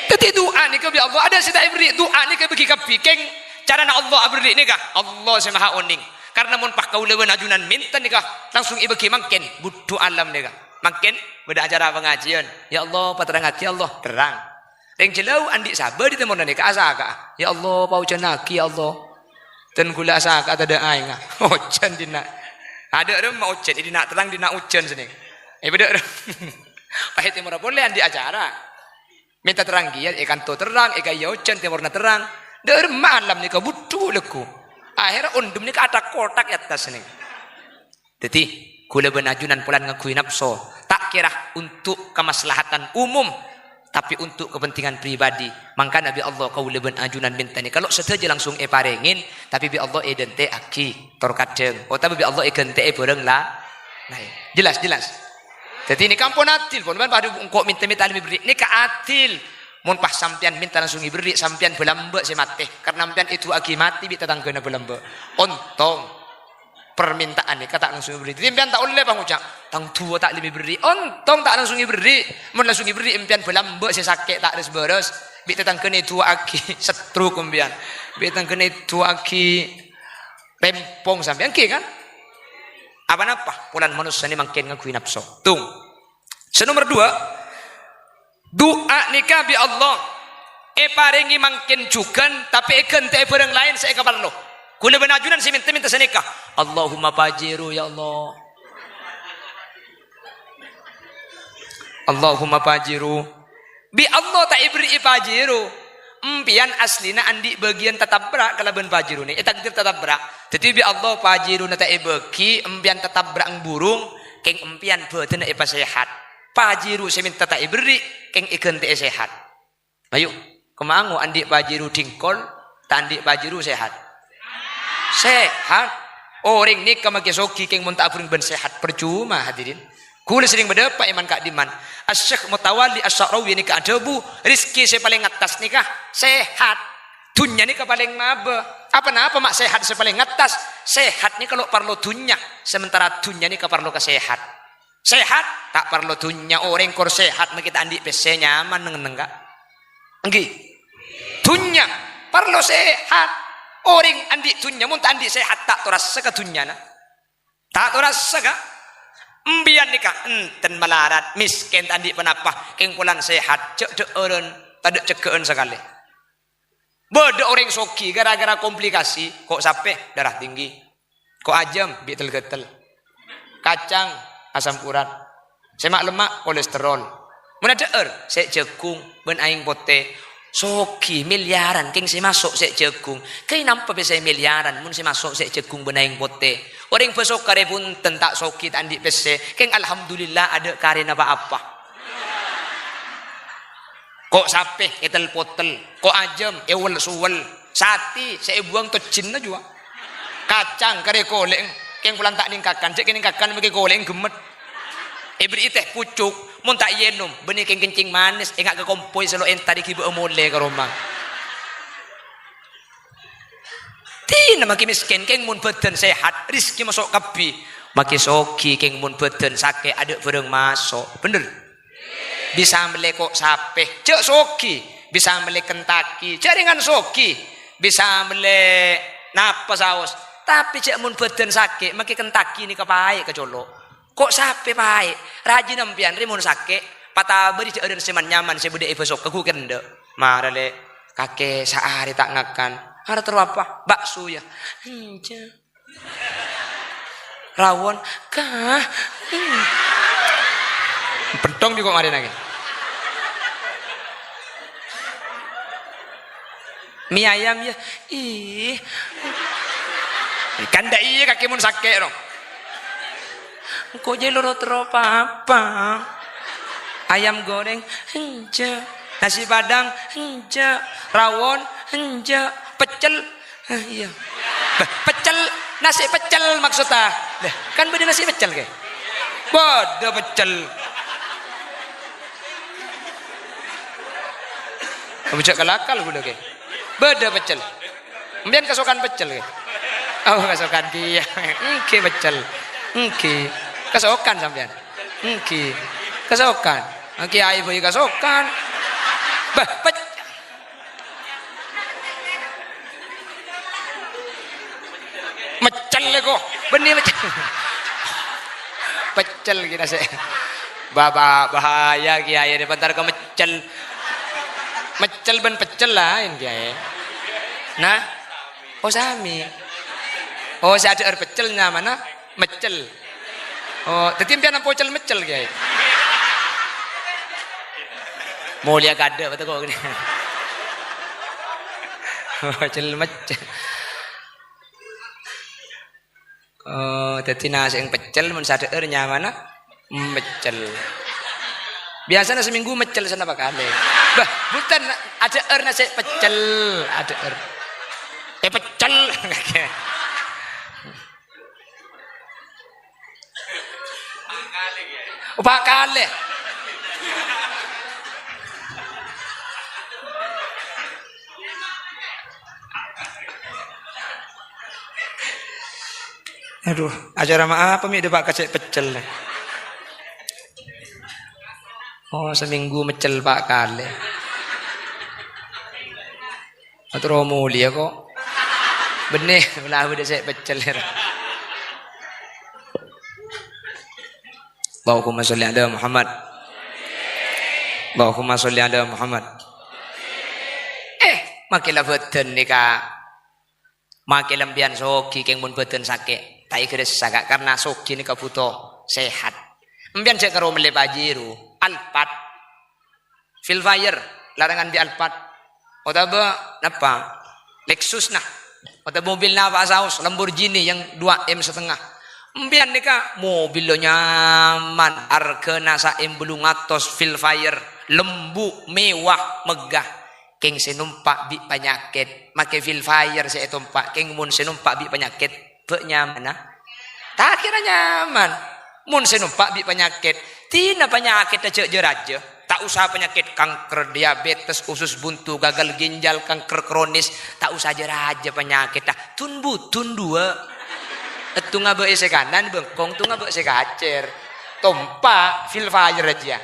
Dhâddhi du'a nèka bi' Allah, adâ' sè ta' èberri', du'a nèka èbâghi kabbhi, kèng. Carana Allah aberri' nèka, Allah sè maha onèng. Karna mon pas kaulâ bân ajunan mènta nèka, langsung èbâghi mangkèn, budhu alam nèka. Mangkèn bâdâ acara pangajiyân. Ya Allah, paterrangngaghi Allah, terrang. Rèng jhâlâu andi' sabâ dâri tèmorra nèka asaka'a. Ya Allah, paojhânaghi, ya Allah. Dân ghulâ asaka'a tadâ' aèngnga. Ojhân dinna'. Adâ' remma ojhân, è dinna' terrang, dinna' ojhân sennèng. È bâdâ rem-, pas è tèmorra polè andi' acara. Mènta terrang kèya, è kanto terrang, è ka'iyâ ojhân, tèmorra terrang. Dâ' remma alam nèka budhu lagghu. Akhèrra ondhem nèka atak-kotak è attas sennèng. Dhâddhi, ghulâ bân ajunan polana ngangghuy napso, ta' kèra untuk kemaslahatan umum, tapè untuk kepentingan pribadi. Mangkana bi' Allah kaulâ bân ajunan mènta nèka lo' sadhâjâ langsung èparèngè, tapè bi' Allah èdhântè'aghi tor kadhâng, otabâ bi' Allah èghântè'è bhârâng la-, laèn. Jelas, jelas? Dhâddhi nèka ampon adil, pon, pon, padâ engko' mènta-mènta la èberri', nèka adil. Mon pas sampèyan mènta langsung èberri', sampèyan bâlâmbâ' sè matè, karna sampèyan èdu'aaghi matè bi' tatangghâna bâlâmbâ'. Ontong. Parmènta'an nèka ta' langsung èberri'. Dhâddhi, sampèyan ta' ollè pangoca', "Tang du'a ta' lèmè berri'." Ontong ta' langsung èberri'. Mon langsung èberri', sampèyan bâlâmbâ' sè sakè' ta' res-bâres. Bi' tatangghâna èdu'aaghi stroke sampèyan. Bi' tatangghâna èdu'aaghi rèmpong sampèyan, ghi kan? Apa-napa? Polana manossa nè mangkèn ngangghuy napso. Tung. Sè nomer dua, du'a nèka bi' Allah èparèngè mangkèn jhughân, tapè èghântè'è bhârâng laèn sè èkaparlo. Ghulâ bân ajunan sè mènta-mènta sanèka, "Allahumma Pajero, ya Allah. Allahumma Pajero." Bi' Allah ta' èberri'i Pajero. Empèyan asllina andi' bâgiyân tatabrak kalabân Pajero nè, ètakdir tatabrak. Dhâddhi bi' Allah Pajerona ta' èbâghi, empèyan tatabrak burung, kèng empèyan bhâdhânna èpasèhat. Pajero sè mènta ta' èberri', kèng èghântè'è sèhat. Ayo, kemma ngo andi' Pajero dhingkol, ta' andi' Pajero sèhat? Sèhat. Orèng nèka makè soghi kèng mon ta' aberrèng bân sèhat, parcoma, hadirin. Ghulâ serrèng bâdâ pa èman ka'dimman. Asy-Syaikh Mutawalli Asy-Sya'rawi nèka adhâbu, "Rezeki sè palèng attas nèka sèhat. Dhunnya nèka palèng mabâ." Apa-napa ma' sèhat sè palèng attas? Sèhat nèka lo' parlo dhunnya, sementara dhunnya nèka parlo kasèhat. Sèhat, ta' parlo dhunnya. Orèng kor sèhat makè ta' andi' pèssè nyaman neng-enneng, Ka'. Ènggi. Dhunnya parlo sèhat. Orèng andi' dhunnya, mon ta' andi' sèhat, ta' torassa ka dhunnyana. Ta' torassa, Ka'. Empèyan nèka enten malarat, mèskèn, ta' andi' ponapa, kèng polana sèhat, jhâ' dhâ'ârân, tadâ' cegghâ'ân sakalè. Bâdâ orèng soghi gara-gara komplikasi, ko' sapè, darah tinggi. Ko' ajâm, bi' tel-ghâtel. Kacang, asam urat. Sè ma'-lemma', kolesterol. Mon adhâ'âr, sè' jhâghung bân aèng potè. Soghi milyaran, kèng sè maso' sè' jhâghung. Kèng nampa pèssè milyaran, mon sè maso' sè' jhâghung bân aèng potè. Orèng bhâso karè bhunten ta' soghi, ta' andi' pèssè. Kèng alhamdulillah, adâ' karèna pa-apa. Ko' sapè ètel-potel, ko' ajâm èwel-sowel, satè sè èbuwâng tojjhânna juwa. Kacang karè kolè'eng, kèng polana ta' nèngkakan, jhâ' kènèngkakan makè kolè'eng ghemmet. Èberri'i tèh pucuk, mon ta' èyènom, bânnè kèng kencing manis, enga' ka kompoy sè lo' entar èghibâ'â molè ka roma. Dinah makè mèskèn, kèng mon bhâdhân sèhat, rezeki maso' kabbhi. Makè soghi, kèng mon bhâdhân sakè', adâ' bhârâng maso'. Bhender? Bisa mellè ko' sapè, jhâ' soghi. Bisa mellè Kentucky, jhâ' rèngan soghi. Bisa mellè napa saos, tapè jhâ' mon bhâdhân sakè', makè Kentucky nèka paè' ka colo'. Ko' sapè paè', rajina empèyan rè mon sakè', patabâri dhâ'ârân sè man-nyaman sè bâdâ è bhâso kaghukèn endâ'. Mara lè', kakè saarè ta' ngakan. Arè terro apa? Bakso, ya. Enjâ'. Rawon, kah? Hmm. Pentong bi' ko' marèna kè. Mi ayam, yâ. Ih. Kan dâ' iyâ kakè mon sakè', no. Engko' jâ' loro terro papa. Ayam goreng, enjâ'. Nasi padang, enjâ'. Rawon, enjâ'. Peccel, eh, iyâ. Bâh, peccel, nasi peccel maksudta. Lah, kan bâdâ nasi peccel, kè? Bâdâ peccel. Kamu jâ' kalakal ghulâ, kè. Bâdâ peccel. Sampèyan kasokan peccel, kè? Oh, kasokan kèya. Èngghi peccel. Èngghi. Kasokan sampèyan. Èngghi. Kasokan. Èngghi aè bhâi kasokan. Bâh, pec-, meccel, kok. Bânnè meccel. Peccel kèra sè. Bapa' bahaya, Kèyaè, dâ' pantar ka meccel. Meccel bân peccel laèn, Kèyaè. Nah. Oh, samè. Oh, sè adhâ'âr peccel nyamana meccel. Oh, dhâddhi sampèyan ampon cel-meccel, Kèyaè. Molèya kadâ' bâto kok ghânèka. Oh, cel-meccel. Oh, dhâddhi nasè' peccel mon sè adhâ'âr nyamana meccel. Biyasana samènggu meccel sanapa kalè. Bâh, bhunten, adhâ'âr nasè' peccel, adhâ'âr. Eh, peccel. Empa' kalè. Adhu, acara ma' apa mè' dâpa' ka sè peccel? Oh, samènggu meccel empa' kalè. Atoro molèya, kok. Bânnè, la bâdâ sè peccel, ra. Allahumma sholli ala Muhammad. Allahumma sholli ala Muhammad. Eh, makè la bhâdhân nèka. Makè la sampèyan soghi, kèng mon bhâdhân sakè', ta' èghâressa, Ka', karna soghi nèka bhuto sehat. Sampèyan jhâ' karo mellè Pajero, Alphard, Vellfire, larangan bi' Alphard. Otabâ napa? Lexus, nah. Otabâ mobil napa saos, Lamborghini yang dua M setengah. Sampèyan nèka mobil lo nyaman, arghâna sa-M bâllung atos, Vellfire, lembu', mewah, megah. Kèng sè nompa' bi' panyakèt, makè Vellfire sè ètompa'. Kèng mon sè nompa' bi' panyakèt, bâ' nyamana? Ta' kèra nyaman. Mon sè nompa' bi' panyakèt, dinah panyakèt jhâ' jâ-rajâ. Ta' osa panyakèt kanker, diabetes, usus buntu, gagal ginjal, kanker kronis. Ta' osa jâ-rajâ panyakèt, ta'. Dun-budun duwâ'. Èttonga bâ'na sè kanan bengkong, èttonga bâ'na sè kacèr. Tompa' Vellfire jâ.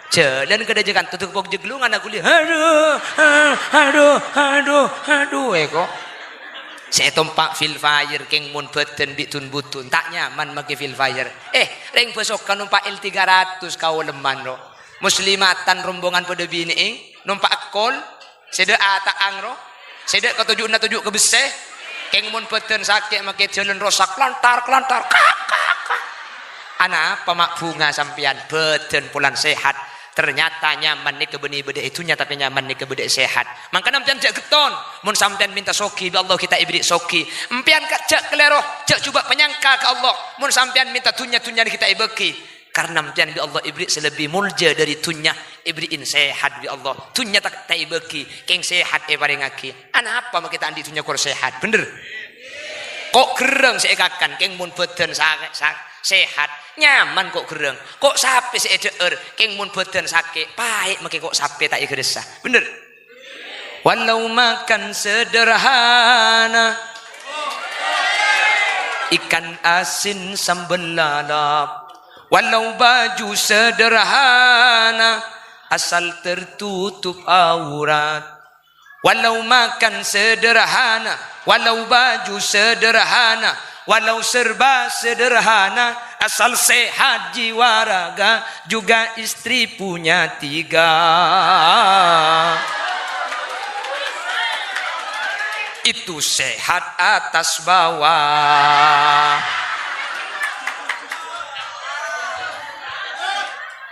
Jhâlân ka dâjâ kanto, dâ' pok jâglungan aghuli. Adhu, ah, adhu, adhu, adhu, èko. Sè ètompa' Vellfire kèng mon bhâdhân bi' dun-budun, ta' nyaman makè Vellfire. Eh, rèng bhâsokan nompa' L tiga ratus kaolemman, ro. Muslimatan rombongan padâ binè'è, nompa' èkol. Sè dâ' ata'ang, ro. Sè dâ' katoju'na toju' ka bessè. Kèng mon bhâdhân sakè' makè jhâlân rosak, lantar-kelantar. Kak, kak, kak. Anapa ma' bhunga sampèyan? Bhâdhân polana sehat. Ternyata nyaman nèka bânnè bâdâ è dhunnya, tapè nyaman nèka bâdâ è sehat. Mangkana sampèyan jhâ' ghetton. Mon sampèyan mènta soghi bi' Allah, ghi' ta' èberri' soghi. Sampèyan ka-, jhâ' kalèro, jhâ' jhubâ' panyangka ka Allah. Mon sampèyan mènta dhunnya, dhunnyana ghi' ta' èbâghi. Karna sampèyan bi' Allah èberri' sè lebbi molja dâri dhunnya, èberri'i sehat bi' Allah. Dhunnya ta', ta' èbâghi, kèng sehat èparèngaghi. Anapa makè ta' andi' dhunnya kor sehat? Bhender? Ko' ghârrâng sè èkakan, kèng mon bhâdhân sa-, sa-, sehat, nyaman ko' ghârrâng. Ko' sapè sè èdhâ'âr, kèng mon bhâdhân sakè', paè' makè ko' sapè ta' èghâressa. Bhender? Walau makan sederhana, ikan asin sambel lalap. Walau baju sederhana, asal tertutup aurat. Walau makan sederhana, walau baju sederhana, walau serba sederhana, asal sehat jiwa raga, juga istri punya tiga. Itu sehat atas bawah.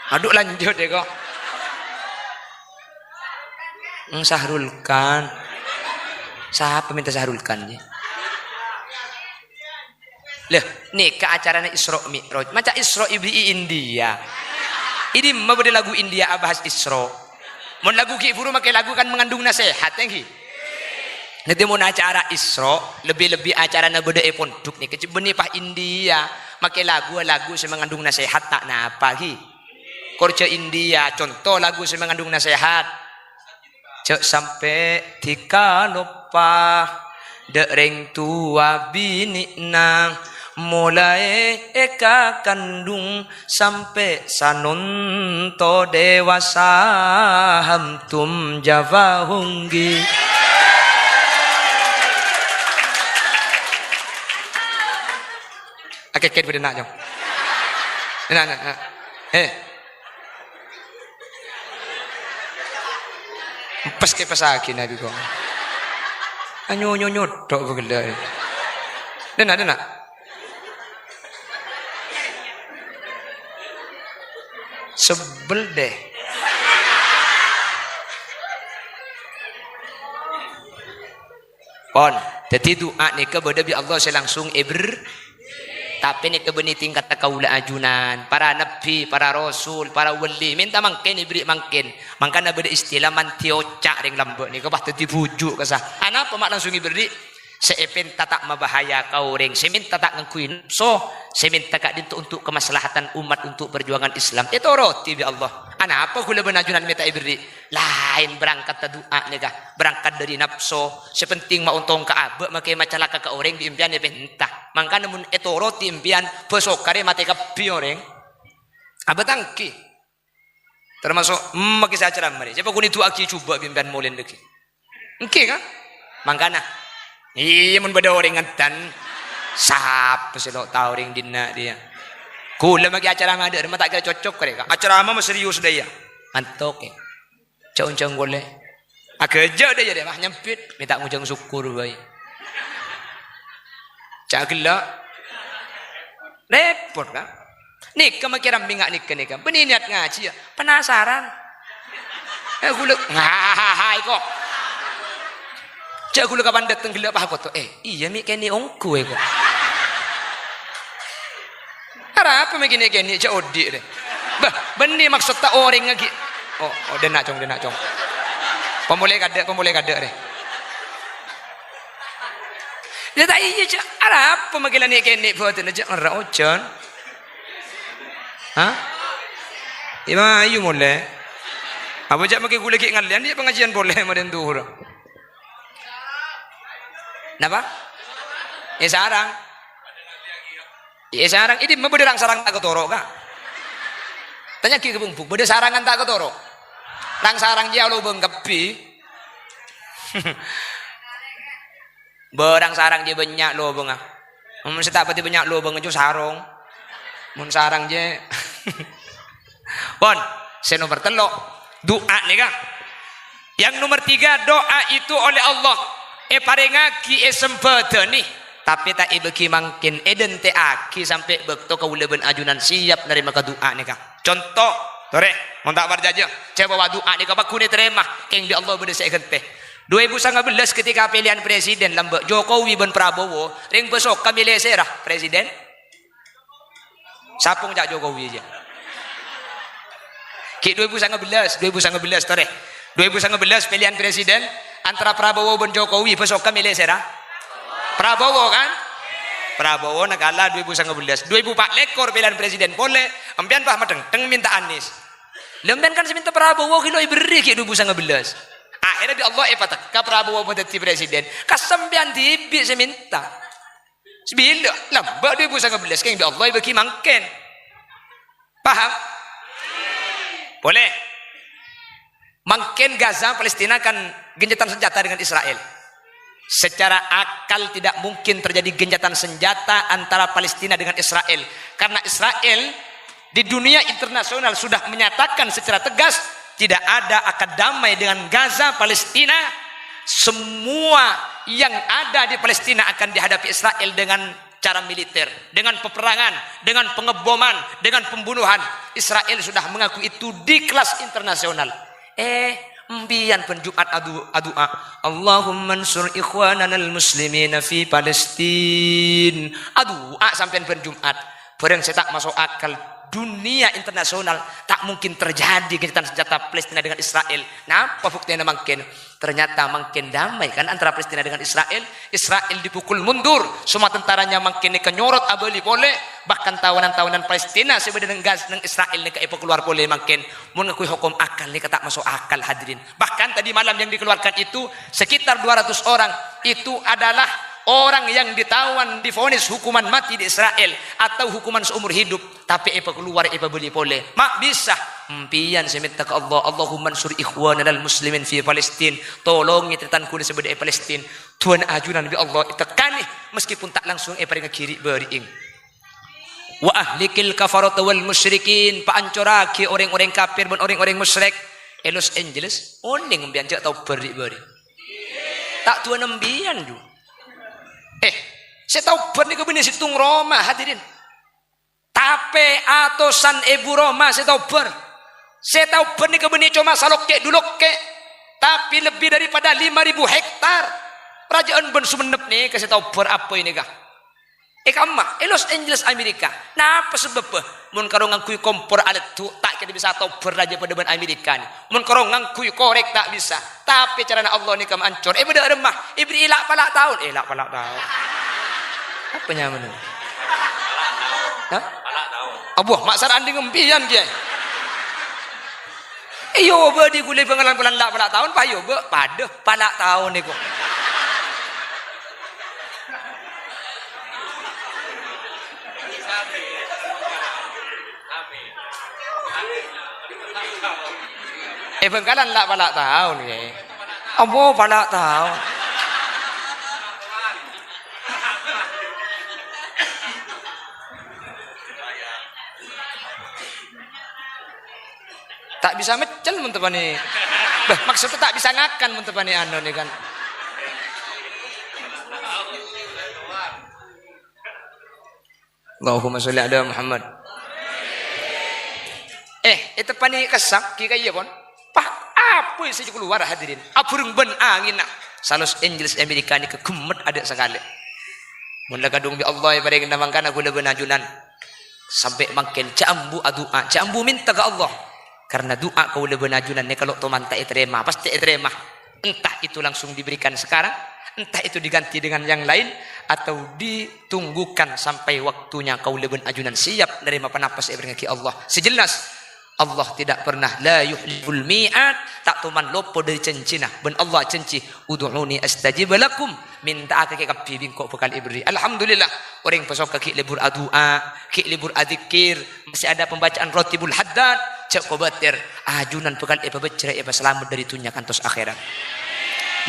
Adhu, lanjut, èko. Sahrul Khan. Sapa mènta Sahrul Khan, yâ? Lah, nèka acarana Isra Mi'raj. Maca Isra ibri'i India. È dimma bâdâ lagu India abahas Isra? Mon lagu ghi' bhuru maskè lagu kan mengandung nasehat, èngghi? Nanti mon acara Isra, lebbi-lebbi acarana bâdâ è pondhuk nèka, cè' bânnè pas India. Maskè lagu-lagu sè mengandung nasehat ta' napa, ghi? Kor jhâ' India, conto lagu sè mengandung nasehat. Jhâ' sampè' dhikaloppa dâ' rèng towa binè'na, molaè èkakandhung sampè' sanonto dewasa, hamtum jafahunggi. Akèkèt bâdâ na', Cong. Na', na', na'. He. Empes kè pas agi Nabi kok. Anyo-nyo nyodok begella. Dena, dena. Sebel deh. Pon. Dhâddhi du'a nèka bâdâ bi' Allah sè langsung èber-, tapè nèka bânnè tingkatta kaulâ ajunan, para nabbhi, para rasul, para wali, mènta mangkèn èberri' mangkèn. Mangkana bâdâ istilah mandhi oca' rèng lambâ' nèka, pas dhâddhi bhuju' kassa. Anapa ma' langsung èberri'? Sè èpènta ta' mabahaya ka orèng, sè mènta ta' ngangghuy napso, sè mènta ka'dinto untuk kemaslahatan umat, untuk perjuangan Islam. Ètoroti bi' Allah. Anapa kaulâ bân ajunan mènta èberri'? Laèn berangkatta du'a nèka, berangkat dâri napso. Sè penting ma' ontong ka abâ', maskè macalaka ka orèng bi' empèyan èpènta. Mangkana mon ètoroti empèyan, bâs okarè matè kabbhi orèng. Abâ' tangki. Termasuk, mm, maskè sè acara marè. Sapa kuni du'aaghi jhubâ' bi' empèyan molè dâggi'. Èngghi, kan? Mangkana. Iyâ, mon bâdâ orèng ngèntan. Sapa sè lo' tao orèng dinna' dhiyâ? Kaulâ maskè acara madâ', ma' ta' kèra cocok karè, Ka'. Acara ma' serius dâ' iyâ. Antok, è. Jhâ' onjhâng polè. Aghâjâ' dâ' iyâ, dâ', wah, nyambit. Mènta ngojhâng sokkor bhâi. Jhâ' ghellâ'. Rèpot, Ka'. Nèka maskè rammè nga' nèka, nèka. Bânnè niyat ngajhi, yâ. Penasaran. Eh, kaulâ, ngahaha, èko. Jhâ' kaulâ kapan dâteng ghellâ' pas akoto. Eh, iyâ, mè' kènè' ongghu, èko. Arapa mè' kènè'-kènè' jhâ' odi', rè. Bâh, bânnè maksodda orèng aghi. Oh, oh, dena', Cong, dena', Cong. Pamolè kadâ', pamolè kadâ', rè. Yâ, ta' iyâ, jhâ'. Arapa mè' kèla nè'-kènè' bhâdhânna, jhâ' ngerra ojhân. Hah? Iyâ, mayu molè. Apa jhâ' maskè kaulâ ghi' ngallèyan, iyâ, pangajiân polè marèn dhuhur. Napa? È sarang. È sarang. È dimma bâdâ rang-sarang ta' katoro', Ka'? Tanya'aghi ka Bung Buk, bâdâ sarangan ta' katoro'? Rang-sarang jiyâ lobâng kabbhi. Bâ rang-sarang jiyâ bânnya' lobângnga. Mon sè ta' patè bânnya' lobâng, jiyâ sarong. Mon sarang jiyâ. Pon, sè nomer tello', du'a nèka. Yang nomor tiga, doa itu oleh Allah èparèngaghi, èsambhâdhâni, tapè ta' èbâghi mangkèn, èdhântè'aghi sampè' bâkto kaulâ bân ajunan siap narèma ka du'a nèka. Conto, torè, mon ta' parcajâ, jhâ' bâ du'a nèka pagghun ètarèma, kèng bi' Allah bâdâ sè èghântè. Dua ribu sembilan belas ketika pèlèyan presiden lambâ' Jokowi bân Prabowo, rèng bâsoka mèlè sèra presiden? Sapa ca'na Jokowi jiyâ? Ghi' dua ribu sembilan belas, dua ribu sembilan belas, torè. Dua ribu sembilan belas pèlèyan presiden antara Prabowo bân Jokowi, bâsoka mèlè sèra? Prabowo, kan? Prabowo nèka kala dua ribu sembilan belas. Dua ribu empat lèkor pèlèyan presiden polè, empèyan pas madhengdheng mènta Anies. Lha empèyan kan sè mènta Prabowo ghi' lo' èberri' ghi' dua ribu sembilan belas. Akhirnya bi' Allah èpatekka Prabowo dhâddhi presiden. Ka sampèyan dhibi' sè mènta. Sabhâligghâ, lambâ' dua ribu sembilan belas kèng bi' Allah èbâghi mangkèn. Paham? Polè. Mangkèn Gaza, Palestina kan gencatan senjata dengan Israel. Secara akal tidak mungkin terjadi gencatan senjata antara Palestina dengan Israel. Karena Israel di dunia internasional sudah menyatakan secara tegas tidak ada akan damai dengan Gaza, Palestina. Semua yang ada di Palestina akan dihadapi Israel dengan cara militer, dengan peperangan, dengan pengeboman, dengan pembunuhan. Israel sudah mengaku itu di kelas internasional. Eh, Empiyan bân Jum'at adu-, adu'a, "Allahumma ansur ikhwananal muslimina fi Palestin." Adu'a sampèyan bân Jum'at. Bârâng sè ta' maso' akal, dunia internasional ta' mungkin terjadi gencatan senjata Palestina dengan Israel. Napa buktèna mangkèn? Ternyata mangkèn damai kan antara Palestina dengan Israel. Israel dipukul mundur, semua tentaranya mangkèn nèka nyorot abâli polè, bahkan tawanan-tawanan Palestina sè bâdâ neng Gaz-, neng Israel nèka èpakalowar polè mangkèn. Mon ngangghuy hokom akal nèka ta' maso' akal, hadirin. Bahkan tadi malam yang dikeluarkan itu sekitar dua ratus orang, itu adalah orang yang ditawan, divonis hukuman mati di Israel atau hukuman seumur hidup, tapè èpakalowar, èpabâli polè. Ma' bisa. Empiyan sè mènta ka Allah, "Allahumma ansur ikhwananal muslimin fi Palestin." Tolongè tarètan kaulâ sè bâdâ è Palestin. Du'ana ajunan bi' Allah ètekkanè, meskipun ta' langsung èparèngaghi ri'-bâri'eng. "Wa ahlikil kafarata wal musyrikin," paancorraghi orèng-orèng kafir bân orèng-orèng musyrik. È Los Angeles, onèng empiyan jâ' tobhâr ri'-bâri'. Ta' du'ana empiyan, ju. Eh, sè tobhâr nèka bânnè sèttong roma, hadirin. Tapè atosan èbu roma sè tobhâr. Sè tobhâr nèka bânnè coma salokkè' dhu lokkè', tapè lebbi daripada lima ribu hektar. Rajâ'ân bân Songennep nèka sè tobhâr apa nèka? È kamma, è Los Angeles, Amerika. Napa sabâbbhâ? Mon karo ngangghuy kompor aleddhu', ta' kèra bisa tobhâr rajâ padâ bân Amerika nè. Mon karo ngangghuy korèk ta' bisa. Tapè carana Allah nèka maancor. È bâdâ aremma, èberri'i la'-pala' taon. Eh, la'-pala' taon. Apa nyamana? Hah? Abuh, ma' sar anding empiyan, Kèyaè. Iyâ, bâdâ ghulâ bângalan polana la'-pala' taon, pas iyâ, bâ-, padâ pala' taon nèko. È Bangkalan la'-pala' taon, yâ. Apa pala' taon? Ta' bisa meccel mon teppa'na. Bâh, maksudnya ta' bisa ngakan mon teppa'na anu nè kan. Allahumma sholli ala Muhammad. Eh, è teppa'na kassa' ghi' ka'iyâ pon. Pas apoy sè kalowar, hadirin. Abhâreng bân anginna. Sa Los Angeles Amerika nèka ghemmet adâ' sakalè. Mon la kadhung bi' Allah èparèngana mangkana ghulâ bân ajunan. Sampè' mangkèn jhâ' ambu adu'a, jhâ' ambu mènta ka Allah. Karena du'a kaulâ bân ajunan nèka lo' toman ta' ètarèma, pastè ètarèma. Entah itu langsung diberikan sekarang, entah itu diganti dengan yang lain, atau ditunggukan sampai waktunya kaulâ bân ajunan siap narèma panapas sè èparèngaghi Allah. Sè jelas, Allah tidak pernah, la yukhliful mi'ad, ta' toman loppo dâri janjina. Bân Allah janji, "Ud'uni astajib lakum." Mènta'aghi kabbhi, bi' engko' bhâkal èberri'. Alhamdulillah, orèng Basoka ghi' lebur adu'a, ghi' lebur adzikir, masih ada pembacaan Ratibul Haddad, jhâ' kobâtèr, ajunan bhâkal èpabhâjjhrâ, èpasalamet dâri dhunnya kantos akhèrat.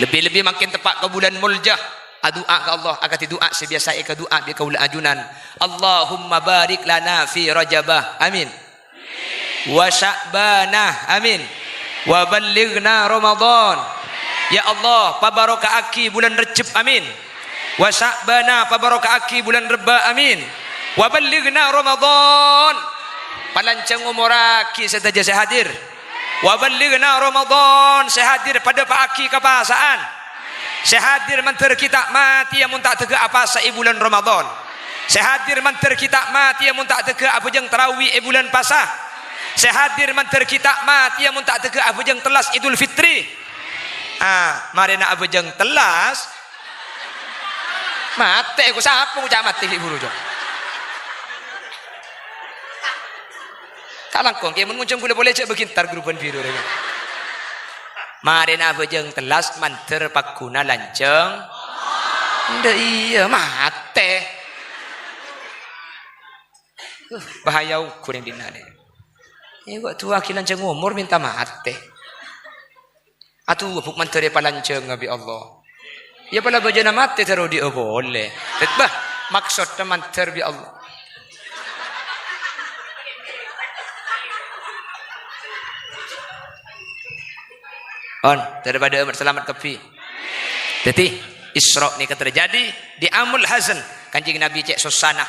Lebbi-lebbi mangkèn teppa' ka bulân molja, adu'a ka Allah, akadhi du'a sè biyasa èkadu'a bi' kaulâ ajunan. Allahumma barik lana fi Rajaba. Amin. Wa Sya'bana, amin. Wa ballighna Ramadan. Ya Allah, pabaroka'aghi bulân Rejjeb, amin. Wa Sya'bana, pabaroka'aghi bulân Rebbâ, amin. Wa ballighna Ramadan. Palanjhâng omorraghi sadhâjâ sè hadir. Wa ballighna Ramadan, sè hadir padâpa'aghi kapassa'an. Sè hadir mandhâr ghi' ta' matèya mon ta' tèghâ apasa è bulân Ramadan. Sè hadir mandhâr ghi' ta' matèya mon ta' tèghâ abhâjâng tarawih è bulân pasa. Sè hadir mandhâr ghi' ta' matèya mon ta' tèghâ abhâjâng tellas Idul Fitri. Ah, marèna abhâjâng tellas, matè, ko sapa ngoca' matè ghi' buru, Cong? Ta' langkong, kèya mon ngonjhâng ghulâ polè jhâ' bâghi entar gru bân bhiru rèya. Marèna abhâjâng tellas mandhâr pagghuna lanjhâng. Endâ' iyâ, matè. Uh, bahaya ukur yang dinane. Iyâ, kok du'a ghi' lanjhâng omor mènta matè. Adu, bu' mandhâr èpalanjhânga bi' Allah. Iyâ, pola bhâjâna matè terro odi'â polè. Bâh, maksodda mandhâr bi' Allah. On, daripada amat salamet kabbhi. Dhâddhi, Isra' nèka terjadi di Amul Hazan. Kanjeng Nabi cè' sossana.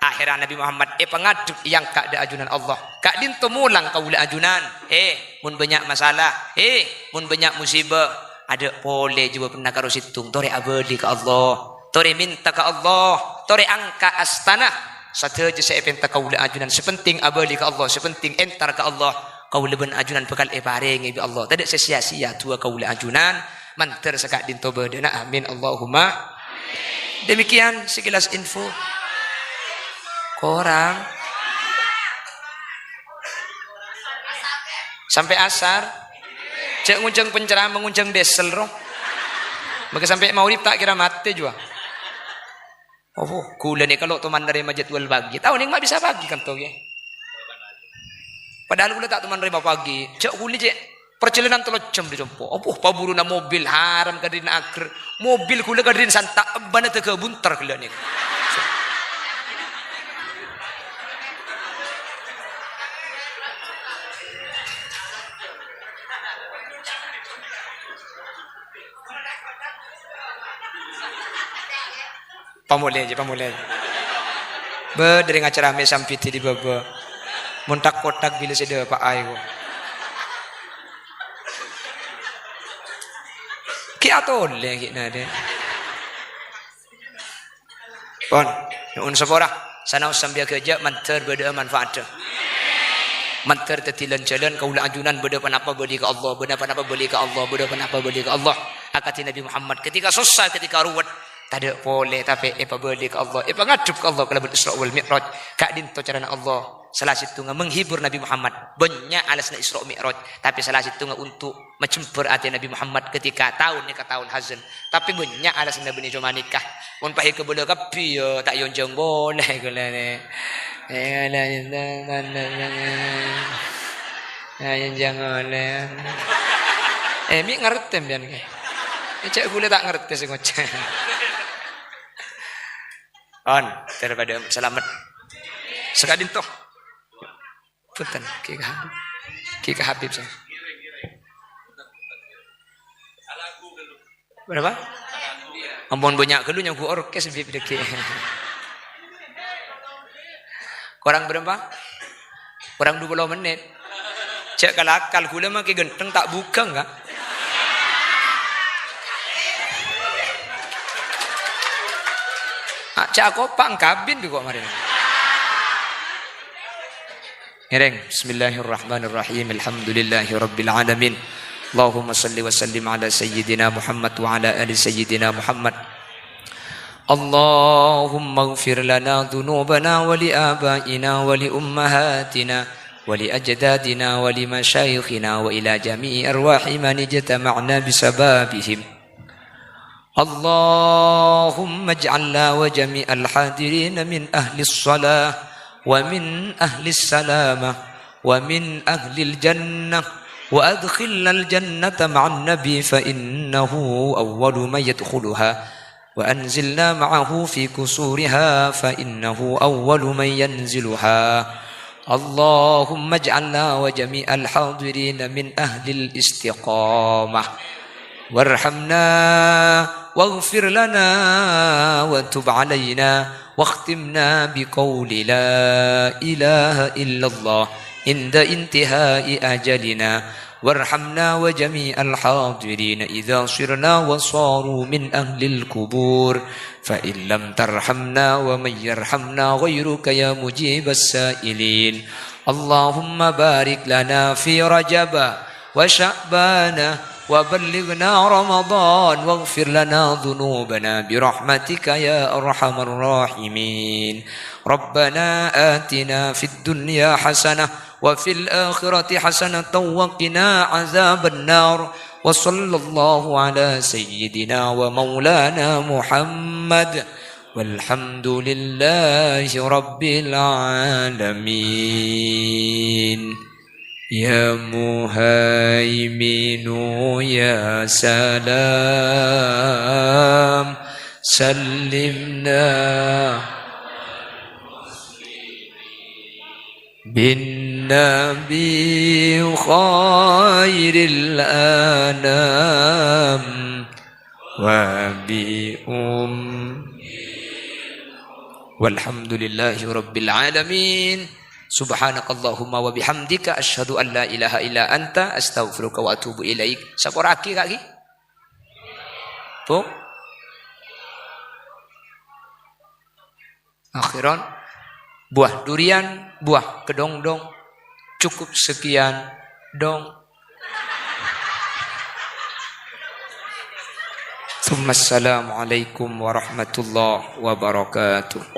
Akhèrra Nabi Muhammad èpangadhep èangka' dâ' ajunan Allah. Ka'dinto molang kaulâ ajunan. He, mon bânnya' masalah, he, mon bânnya' musibah, adâ' polè jâwâbhânna karo sèttong, torè abâli ka Allah, torè mènta ka Allah, torè angka' astana. Sadhâjâ sè èpènta kaulâ ajunan, sè pentèng abâli ka Allah, sè pentèng entar ka Allah. Kaulâ bân ajunan bhâkal èparèngè bi' Allah. Tadâ' sè sia-sia du'a kaulâ ajunan, mandhâr saka'dinto bâdâna. Amin, Allahumma. Demikian sekilas info. Korang. Sampè' asar. Jhâ' ngonjhâng penceramah, ngonjhâng diesel, ro. Maka sampè' maghrib ta' kèra matè jhuwa. Oh, ghulâ nèka lo' toman narèma jadwal pagi. Tao nèng ma' bisa pagi kanto, yâ. Padahal ghulâ ta' toman narèma pagi. Jhâ' ghulâ cè' parjhâlânan tello jam dâri compo'. Apo, paburuna mobil haram kadhina ager. Mobil ghulâ kadhina santa' ebbâna dâgâ bunter ghellâ' nèka. Pamolè jâ, pamolè. Bâ, dâri ngacaramè sambi dâri bâbâ. Mon thak-kothak bilâ sè dâpa'a èko. Ghi' atolè ghi' nadâ'. Pon, nyo'on sapora. Sanaos sambi aghâjâ' mandhâr bâdâ'â manfaatta. Mandhâr dhâddhi lan-jhâlân kaulâ ajunan bâdâ ponapa bâli ka Allah, bâdâ ponapa bâli ka Allah, bâdâ ponapa bâli ka Allah. Akadhi Nabi Muhammad, ketika sossa, ketika ruwet, tadâ' polè, tapè èpabâli ka Allah, èpangadhep ka Allah kalabân Isra wal Mi'raj. Ka'dinto carana Allah, sala sèttonga menghibur Nabi Muhammad. Bânnya' alasanna Isra Mi'raj, tapè sala sèttonga untuk majembhâr atè Nabi Muhammad ketika taon nèka taon hazan. Tapè bânnya' alasanna bânnè coma nèka. Mon pahè kabâlâ kabbhi, yâ, ta' èonjhâng polè ghulâ nè. Eh, la, la, la, la, la. Ayo, jangan, ya. Eh, mi' ngartè sampèyan, kè? Eh, cè' ghulâ ta' ngartè sè ngoca'. On, dâri padâ salamet. Saka'dinto. Punten, Ki Habib. Ki Habib, saya. Berapa? Ampon bânnya' ghâllu nyangghu orkes bi' dhâggi'. Korang bârâmpa? Korang dua puluh menit. Jhâ' kal-akal, ghulâ ma' kè ghântheng ta' bhughâng, Ka'. Ah, jhâ' akopa' engkabin bi' ko' marèna. Ngèrèng. Bismillahirrahmanirrahim. Alhamdulillahirabbil alamin. Allahumma shalli wa sallim ala sayyidina Muhammad wa ala ali sayyidina Muhammad. Allahumma ighfir lana dzunubana wa li abaina wa li ummahatina wa li ajdadina wa li masyayikhina wa ila jami'i arwahi man ijtama'na bisababihim. اللهم اجعلنا وجميع الحاضرين من أهل الصلاة ومن أهل السلامة ومن أهل الجنة، وأدخلنا الجنة مع النبي فإنه أول من يدخلها، وأنزلنا معه في قصورها فإنه أول من ينزلها. اللهم اجعلنا وجميع الحاضرين من أهل الاستقامة. وارحمنا واغفر لنا وتب علينا واختمنا بقول لا إله إلا الله عند انتهاء أجلنا، وارحمنا وجميع الحاضرين إذا صرنا وصاروا من أهل القبور، فإن لم ترحمنا ومن يرحمنا غيرك يا مجيب السائلين. اللهم بارك لنا في رجب وشعبان وبلغنا رمضان واغفر لنا ذنوبنا برحمتك يا أرحم الراحمين. ربنا آتنا في الدنيا حسنة وفي الآخرة حسنة وقنا عذاب النار. وصلى الله على سيدنا ومولانا محمد. والحمد لله رب العالمين. يا مهيمن يا سلام سلمنا بالنبي خير الأنام وبأم Walhamdulillahi rabbil alamin. Subhanakallahumma wa bihamdika, asyhadu an la ilaha illa anta, astaghfiruka wa atubu ilaik. Sapora'aghi, Ka', ghi. Bu? Akhiran, buah durian, buah kedondong. Cukup sekian dong. Tsumma assalamualaikum warahmatullahi wabarakatuh.